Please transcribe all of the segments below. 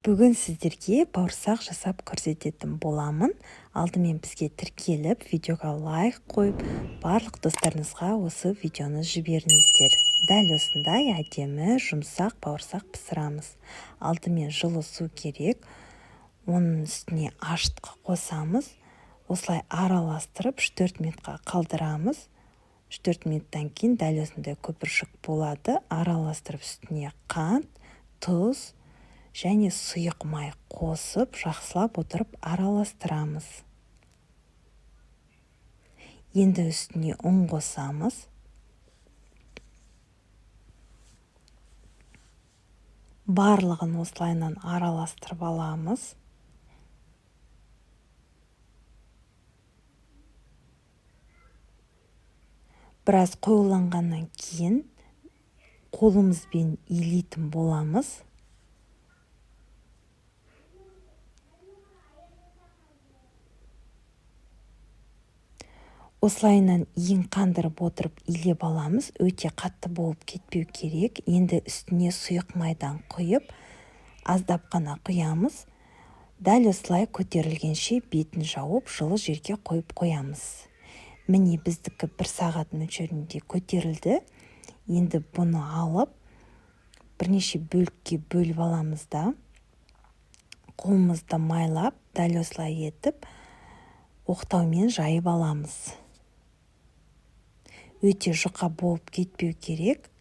Бүгін сіздерге бауырсақ жасап көрсететін боламын. Алдымен бізге тіркеліп, видеоға лайк қойып, барлық достарыңызға осы видеоны жіберіңіздер. Дәл осындай әдемі, жұмсақ бауырсақ пісірамыз. Алдымен жылы су керек. Оның үстіне ашытқы қосамыз. Осылай араластырып 3-4 минутқа қалдырамыз. 3-4 минуттан кейін дәл осындай көпіршік болады. Араластырып үстіне қант, тұз және сұйық май қосып, жақсылап отырып араластырамыз. Енді үстіне ұн қосамыз. Барлығын осылайынан араластырып аламыз. Біраз қоюланғаннан кейін қолымызбен илейтін боламыз. Осылайынан иін қандырып отырып илеп аламыз. Өте қатты болып кетпеу керек. Енді үстіне сұйық майдан құйып, аздап қана құямыз. Дәл осылай көтерілгенше бетін жауып, жылы жерге қойып қоямыз. Міне біздікі 1 сағат мөлшерінде көтерілді. Енді бұны алып, бірнеше бөлікке бөліп аламыз да, қолымызды майлап, дәл осылай етіп, оқтаумен жайып аламыз. Өте жұқа болып кетпеу керек.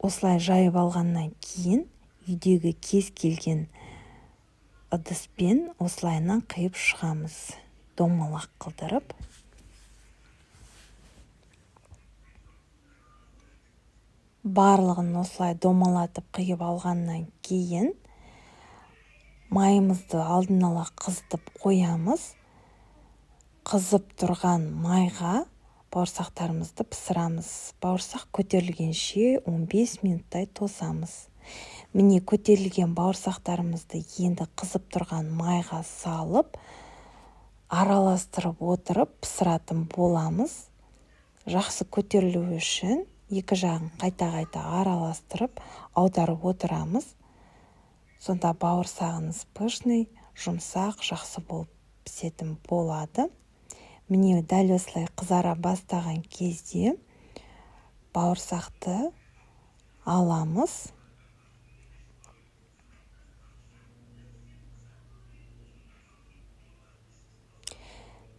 Осылай жайып алғаннан кейін үйдегі кез келген ыдыспен осылайынан қиып шығамыз, домалақ қылдырып. Барлығын осылай домалатып қиып алғаннан кейін майымызды алдын ала қызытып қоямыз. Қызып тұрған майға бауырсақтарымызды пісірамыз. Бауырсақ көтерілгенше 15 минуттай тосамыз. Міне көтерілген бауырсақтарымызды енді қызып тұрған майға салып, араластырып отырып пісіратын боламыз. Жақсы көтерілу үшін екі жағын қайта-қайта араластырып, аударып отырамыз. Сонда бауырсағыңыз пышный, жұмсақ, жақсы болып пісетін болады. Міне дәл осылай қызара бастаған кезде бауырсақты аламыз.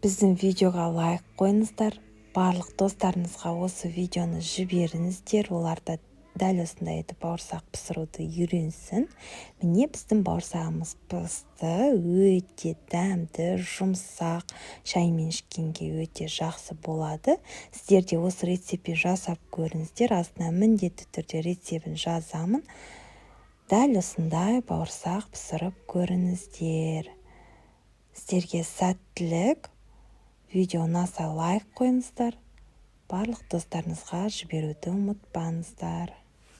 Біздің видеоға лайк қойыңыздар. Барлық достарыңызға осы видеоны жіберіңіздер. Олар да дәл осындай етіп бауырсақ пісіруді үйренсін. Міне біздің бауырсағымыз пісті. Өте дәмді, жұмсақ, шаймен ішкенге өте жақсы болады. Сіздер де осы рецептпен жасап көріңіздер. Астына міндетті түрде рецептін жазамын. Дәл осындай бауырсақ пісіріп көріңіздер. Сіздерге сәттілік. Видео ұнаса лайк қойыңыздар. Барлық достарыңызға жіберуді ұмытпаңыздар.